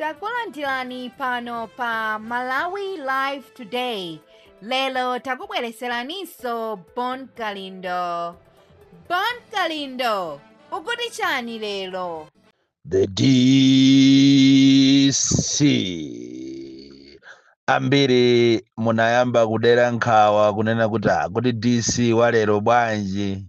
Takulandirani pano pa Malawi Live Today. Lero takubwereseraninso Bon Kalindo. Bon Kalindo, ukuti chani lero? The DC, ambiri munayamba kudera nkhawa kunena kuti, "Ah, kuti DC walero bwanji?"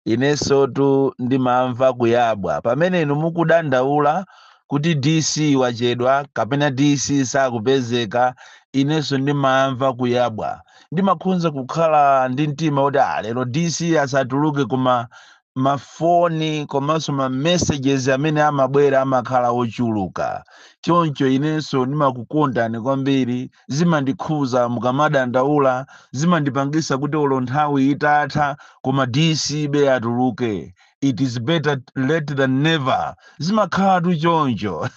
Inensotu ndimamva kuyabwa pamene inu mukudandaula kuti DC wachedwa kapena DC sakupezeka. Inenso ndimamva kuyabwa, ndimakhunza kukhala ndi mtima kuti, ah, lero DC asatuluke, koma mafoni komanso ma messages amene amabwera amakhala ochuluka. Choncho inenso ndimakukondani kwambiri, zimandikhuza mukamadandaula, zimandipangisa kuti olo nthawi itatha koma DC be atuluke. It is better late than never, zimakhalatu choncho.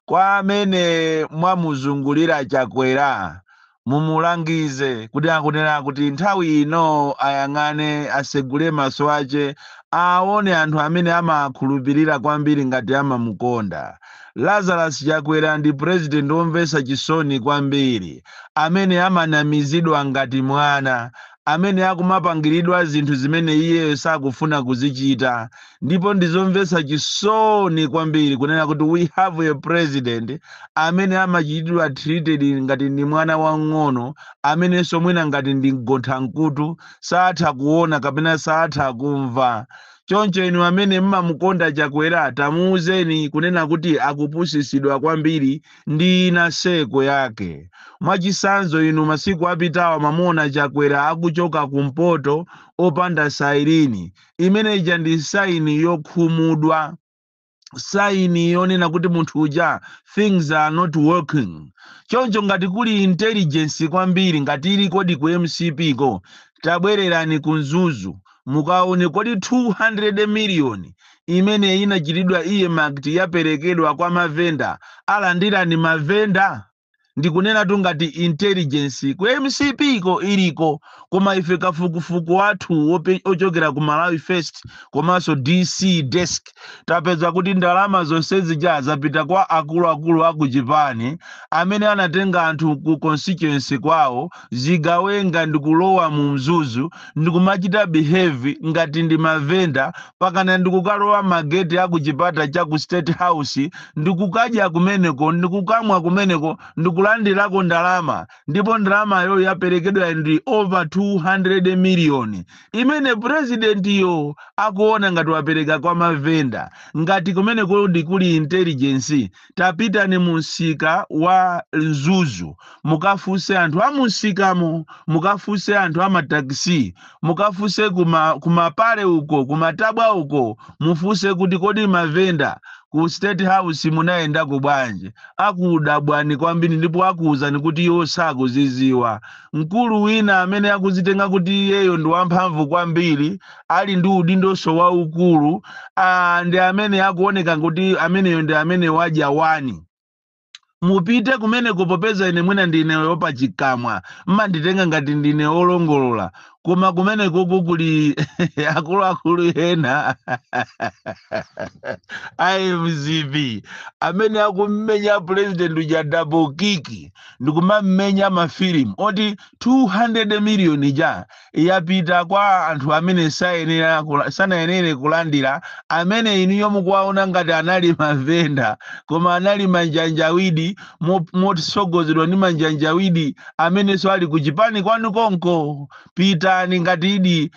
Kwa amene mwamuzungulira Chakwera, mumulangize kuti akunena kuti nthawi ino ayang'ane, asegule maso ache, aone anthu amene amakhulupirira kwambiri ngati amamukonda. Lazarus Chakwera ndi president womvetsa chisoni kwambiri, amene amanamizidwa ngati mwana, amene akumapangiridwa zinthu zimene iyeyo sakufuna kuzichita. Ndipo ndizomvetsa chisoni kwambiri kunena kuti we have a president amene amachitidwa treated ngati ndi mwana wang'ono, amenenso mwina ngati ndi mgonthamkutu, satha kuona kapena satha kumva. Choncho inu amene mmamukonda Chakwera, tamuuzeni kunena kuti akupusisidwa kwambiri ndi ina seko yake. Mwachisanzo, inu masiku apitawa mamuona Chakwera akuchoka kumpoto opanda siren. Imene ija ndi sign yokhumudwa, sign yonena kuti munthu uja, things are not working. Choncho ngati kuli intelligence kwambiri, ngati ili kodi ku MCP ko, tabwererani ku Mzuzu mukaone kodi 200 million imene inachitidwa earmarked yaperekedwa kwa mavenda, alandirani mavenda? Ndikunena tu ngati intelligence ku MCP ko iliko. Koma ife kafukufuku wathu ochokera ku Malawi First komanso DC Desk, tapeza kuti ndalama zonse zija zapita kwa akuluakulu aku chipani amene anatenga anthu ku constituency kwawo, zigawenga, ndikulowa mu Mzuzu ndikumachita behave ngati ndi mavenda, pakana ndikukalowa mageti aku chipata cha ku State House, ndikukadya kumeneko, ndikukamwa kumeneko, ndikulandirako ndalama. Ndipo ndalamayo yaperekedwa ndi over 200 million imene presidentiyo akuona ngati wapereka kwa mavenda. Ngati kumeneko kuli intelligence, tapitani mu msika wa Mzuzu, mukafunse anthu amunsikamo, mukafunse anthu amatakisi, mukafunse kumapale uko, kumatabwa uko, mufunse kuti kodi mavenda ku State House munayendako bwanji? Akudabwani kwambiri ndipo akuwuzani kuti iwo sakuziziwa. Mkulu wina amene akuzitenga kuti iyeyo ndi wamphamvu kwambiri, ali ndi udindonso waukulu, ndi amene akuoneka kuti ameneyo ndi amene wadya wani. Mupite kumeneko, popeza ine mwina ndine wopachikamwa, mmanditenga ngati ndine wolongolola, koma kumenekoko kuli akuluakulu ena a MCP amene akummenya president uja double kick, ndikumamenya mafilimu oti 200 million ja yapita kwa anthu amene sanayenere kulandira, amene inuyo mukuwaona ngati anali mavenda, koma anali manjanjawidi motsogozedwa ndi manjanjawidi amenenso ali kuchipani kwanu konko. Pitani, ngati idi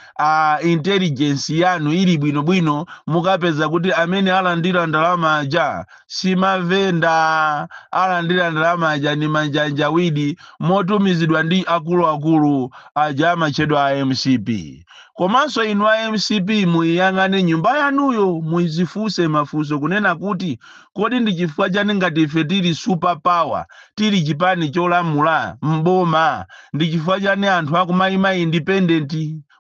intelligence yanu ili bwinobwino, mukapeza kuti amene alandira ndalama aja si mavenda, alandira ndalama aja ni manjanjawidi motumizidwa ndi akuluakulu aja amatchedwa a MCP. Komanso inu a MCP, muyiyang'ane nyumba yanuyo, muzifunse mafunso kunena kuti kodi ndi chifukwa chani ngati ife tili super power, tili chipani cholamula mboma, ndi chifukwa chani anthu akumayima independent?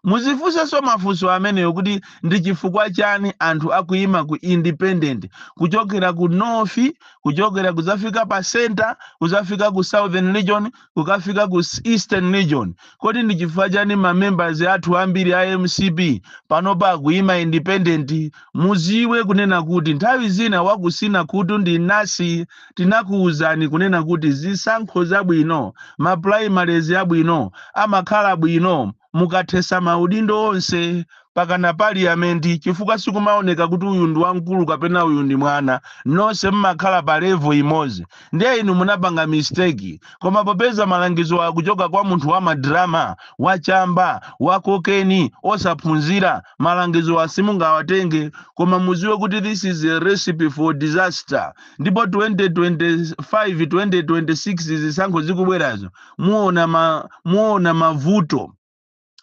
Muzifunsenso mafunso ameneyo kuti ndi chifukwa chani anthu akuyima ku independent, kuchokera ku north, kuchokera kuzafika pa center, kuzafika ku Southern Region, kukafika ku Eastern Region. Kodi ndi chifukwa chani ma members athu ambiri a MCP panopa akuyima independent? Muziwe kunena kuti nthawi zina wakusina khutu ndi nasi. Tinakuwuzani kunena kuti zisankho zabwino, ma primaries abwino amakhala bwino mukathesa maudindo onse pakana parliament, chifukwa sikumaoneka kuti uyu ndi wamkulu kapena uyu ndi mwana. Nonse mmakhala pa level imodzi. Ndiye inu munapanga mistake. Koma popeza malangizo akuchoka kwa munthu wa madrama, wachamba, wa cocaine, osaphunzira, malangizo asimungawatenge. Koma muziwe kuti this is a recipe for disaster. Ndipo 2025, 2026 zisankho zikubwerazo, muona mavuto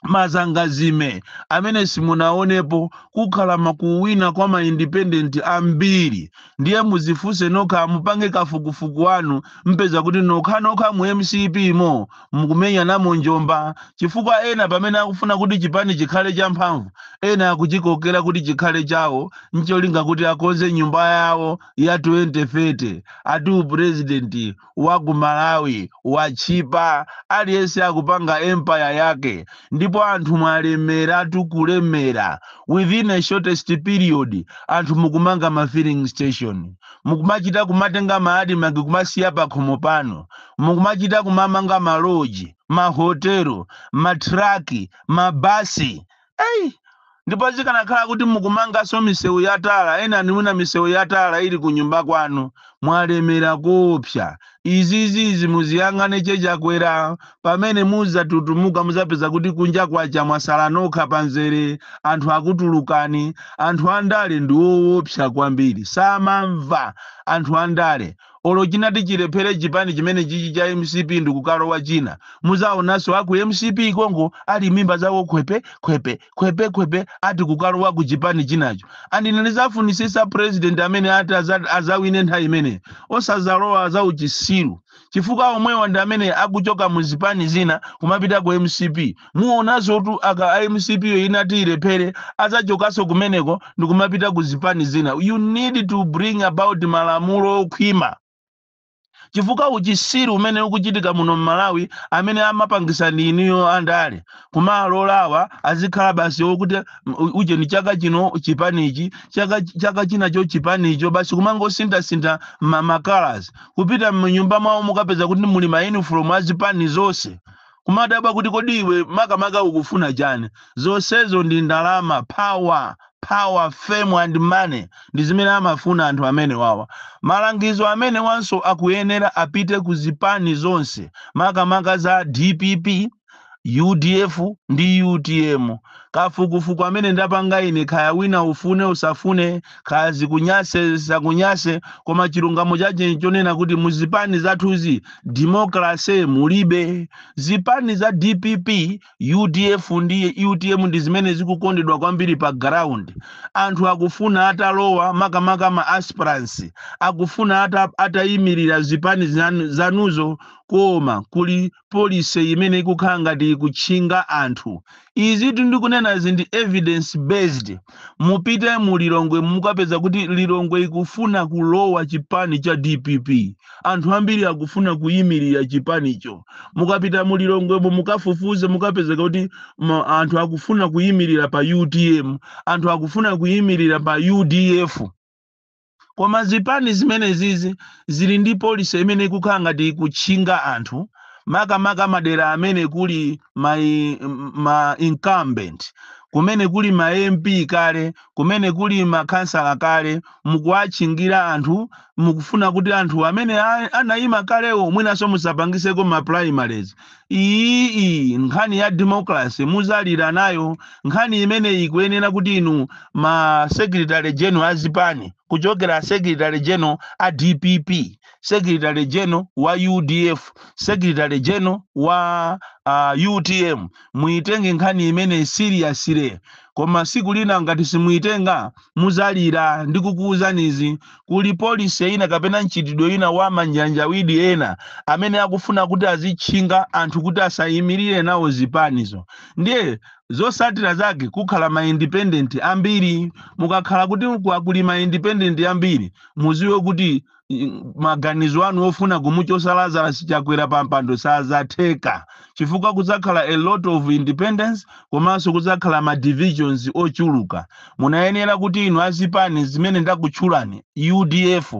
mazangazime amene simunaonepo. Kukhala makuwina kwa ma independent ambiri. Ndiye muzifunse nokha, mupange kafukufuku wanu, mpeza kuti nokhanokha mu MCP mo mukumenya namo njomba, chifukwa ena pamene akufuna kuti chipani chikhale champhamvu, ena akuchikokera kuti chikhale chawo, ncholinga kuti akonze nyumba yawo ya 2030. Ati upresident wa ku Malawi wachipa, aliyense akupanga empire yake. Ndipo anthu mwalemera, tukulemera within a shortest period. Anthu mukumanga ma filling station, mukumachita kumatenga ma ADMARC kumasiya pakhomo pano, mukumachita kumamanga maloji, mahotelo, matraki, mabasi. Ei, ndipo zikanakhala kuti mukumanganso misewu yatala, ena nimuna misewu yatala ili ku nyumba kwanu. Mwalemera kopsa. Izizizi muziyang'ane. Chechakwera, pamene muzatutumuka muzapeza kuti kunja kwacha, mwasala nokha panzere, anthu akutulukani. Anthu andale ndi woopsa kwambiri, samamva anthu andale. Olo chinati chilephere chipani chimene chichi cha MCP ndikukalowa china, muzaonanso aku MCP kongo ali mimba zawo khwepe khwepe khwepe khwepe, ati kukalowa ku chipani chinacho. Andine ndizafunisisa president amene ati azawine nthawi imene osazalowa za uchisiru, chifukwa omwewa ndi amene akuchoka mu zipani zina kumapita ku MCP. Muonanso tu aka a MCP yo inati ilephere, azachokanso kumeneko ndikumapita ku zipani zina. You need to bring about malamulo okhwima, chifukwa uchisiru umene ukuchitika muno mMalawi, amene amapangisa ndi inuyo andale, kumalolawa azikhala basi wokuti uje ni chaka chino chipanichi, chaka chinacho chipanicho, basi kumangosinthasintha ma colors. Kupita mnyumba mwawo mukapeza kuti muli ma uniform azipani zonse, kumadabwa kuti kodi iwe makamaka ukufuna chani? Zonsezo ndi ndalama. Power, power, fame and money ndi zimene amafuna anthu amene wawa. Malangizo amene wanso akuyenera apite ku zipani zonse, makamaka za DPP, UDF ndi UTM. Kafukufuku amene ndapanga ine, khaya wina ufune usafune, khaya zikunyase zakunyase, koma chilungamo chache chonena kuti muzipani zathuzi democracy mulibe. Zipani za DPP, UDF ndi UTM ndi zimene zikukondedwa kwambiri pa ground. Anthu akufuna atalowa, makamaka ma aspirants akufuna atayimirira zipani zanuzo, koma kuli policy imene ikukhala ngati ikutchinga anthu. Izi ndikunena ndi evidence based. Mupite mu Lilongwe, mukapeza kuti Lilongwe ikufuna kulowa chipani cha DPP. Anthu ambiri akufuna kuyimirira chipanicho. Mukapita mu Lilongwemo mukafufuze, mukapezeka kuti anthu akufuna kuyimirira pa UTM, anthu akufuna kuyimirira pa UDF. Koma zipani zimene zizi zili ndi policy imene ikukhala ngati ikutchinga anthu, makamaka madera amene kuli ma incumbent, kumene kuli ma MP kale, kumene kuli makhansala kale. Mukuwatchingira anthu, mukufuna kuti anthu amene anayima kalewo mwinanso musapangiseko ma primaries. Iyi nkhani ya democracy muzalira nayo. Nkhani imene ikuyenera kuti inu ma secretary general azipani, kuchokera secretary general a DPP, secretary general wa UDF, secretary general wa UTM, muitenge nkhani imene seriously. Koma siku lina ngati simuitenga muzalira. Ndi kukuwuzanizi, kuli policy ina kapena mchitidwe ina wa manjanjawidi ena amene akufuna kuti azitchinga anthu kuti asayimirire nawo zipanizo. Ndiye Zosatira zake kukhala ma independent ambiri. Mukakhala kuti kuli ma independent ambiri, muziwe kuti maganizo anu ofuna kumuchosa Lazarus Chakwera pa mpando sazatheka, chifukwa kudzakhala a lot of independence komanso kudzakhala ma divisions ochuluka. Munayenera kuti inu azipani zimene ndakutchulani, UDF,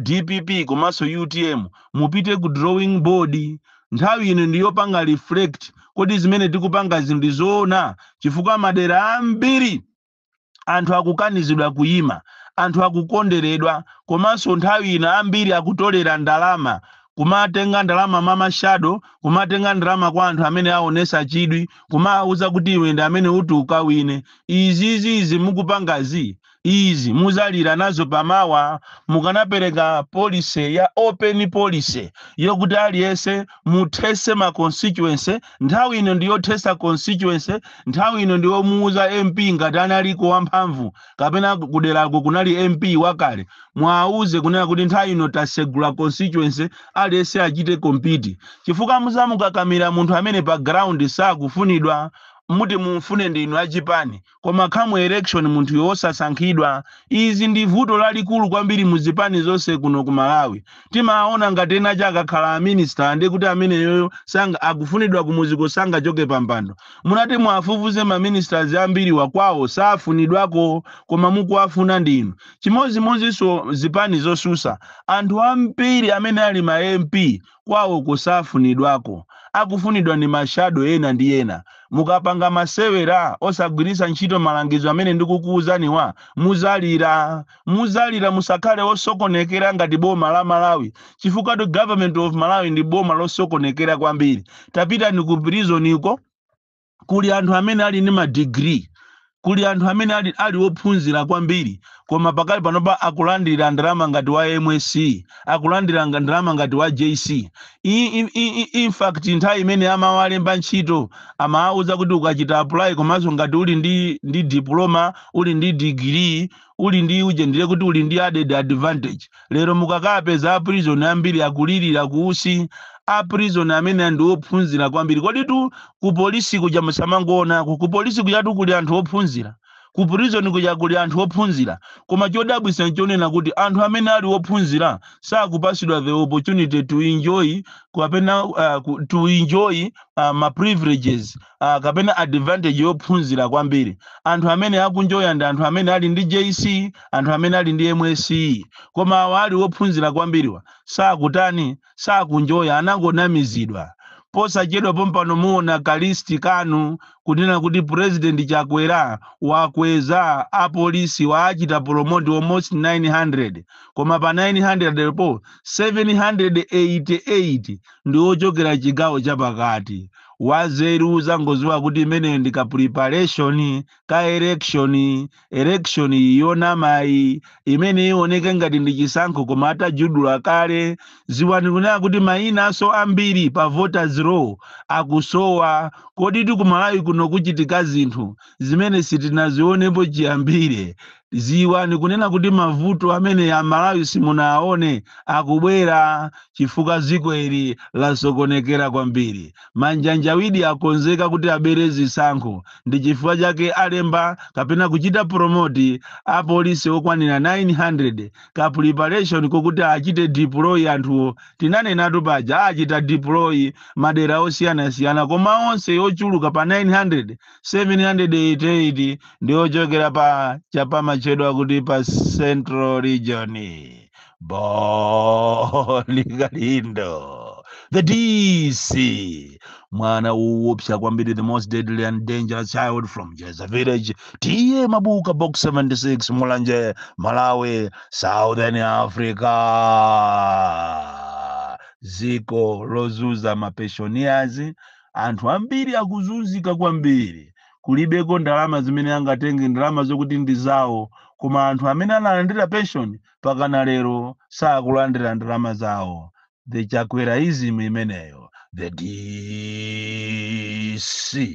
DPP komanso UTM, mupite ku drawing board. Nthawi ino ndiyopanga reflect: kodi zimene tikupanga ndi zoona? Chifukwa madera ambiri anthu akukanizidwa kuyima, anthu akukonderedwa, komanso nthawi ino ambiri akutolera ndalama, kumatenga ndalama mama shadow, kumatenga ndalama kwa anthu amene aonesa chidwi, kumawuza kuti iwe ndi amene uti ukawine. Izizi izi mukupangazi, izi muzalira nazo pamawa. Mukanapereka policy ya open policy yokuti aliyense muthese ma constituency. Nthawi ino ndiyothesa constituency. Nthawi ino ndiyomuuza MP ngati analiko wamphamvu kapena kuderako kunali MP wakale, mwauze kunena kuti nthawi ino tasegula constituency, aliyense achite compete, chifukwa muzamukakamira munthu amene pa ground sakufunidwa. Muti mumfune ndinu achipani, koma come election munthu wosasankhidwa. Izi ndi vuto lalikulu kwambiri muzipani zonse kuno ku Malawi. Timaona ngati ena chakakhala a minister ndi kuti ameneyoyo sanga akufunidwa kumuziko, sangachoke pampando. Munati mwafufuze, ma ministers ambiri wakwawo safunidwako, koma mukuwafuna ndinu. Chimodzimodzinso zipani zosusa, anthu ambiri amene ali ma MP kwawo kusafunidwako, akufunidwa ndi ma shadow ena ndi ena. Mukapanga masewera osagwiritsa ntchito malangizo amene ndikukuwuzaniwa, muzalira, muzalira. Musakhale osokonekera ngati boma la Malawi, chifukwa the government of Malawi ndi boma losokonekera kwambiri. Tapitani ku prison iko, kuli anthu amene ali ndi ma degree, kuli anthu amene ali ophunzira kwambiri, koma pakali panopa akulandira ndalama ngati wa MSc, akulandira ndalama ngati wa JC. In fact, nthawi imene amawalemba ntchito amawauza kuti ukachita apply, komanso ngati uli ndi diploma, uli ndi degree, uli ndi uje, ndiye kuti uli ndi added advantage. Lero mukakapeza a prison ambiri akulirira kuusi, a prison amene ndi ophunzira kwambiri. Kodi tu ku polisi kuja musamangoonako, ku polisi kujatu kuli anthu ophunzira, ku prison kuja kuli anthu ophunzira, koma chodabwitsa nchonena kuti anthu amene ali ophunzira sakupasidwa the opportunity to enjoy kapena to enjoy ma privileges kapena advantage yophunzira kwambiri. Anthu amene akunjoya ndi anthu amene ali ndi JC, anthu amene ali ndi MSc, koma awa ali ophunzira kwambiriwa sakutani? Sakunjoya, anangonamizidwa. Posachedwa pompano muona ka list kanu kunena kuti President Chakwera wakweza apolisi, waachita promote almost 900, koma pa 900 po 788 ndi ochokera chigawo chapakati. Wazeru zangoziwa kuti imeneyo ndi ka preparation ka election, election yonamayi imene ioneke ngati ndi chisankho, koma atajudula kale. Ziwani kunena kuti mayina aso ambiri pa voters roll akusowa. Kodi tikumalawi kuno kuchitika zinthu zimene sitinazionepo chiyambire. Ziwani kunena kuti mavuto amene Amalawi simunaone akubwera, chifukwa dziko ili lasokonekera kwambiri. Manjanjawidi akonzeka kuti abere zisankho, ndi chifukwa chake alemba kapena kuchita promote apolisi okwanira 900, ka preparation kokuti achite deploy anthuwo. Tinanenatu paja, achita deploy madera osiyanasiyana, koma onse ochuluka pa 900, 788 ndi ochokera pa chapamachedwa kuti pa Central Region. Bon Kalindo, the DC, mwana woopsa kwambiri, the most deadly and dangerous child from Jeza Village, T/A Mabuka, Box 76, Mulanje, Malawi, Southern Africa. Ziko lozuza ma pensioners, anthu ambiri akuzunzika kwambiri, kulibeko ndalama zimene angatenge, ndalama zokuti ndi zawo, koma anthu amene analandira pension pakana lero sakulandira ndalama zawo. The Chakweraism imeneyo. The DC.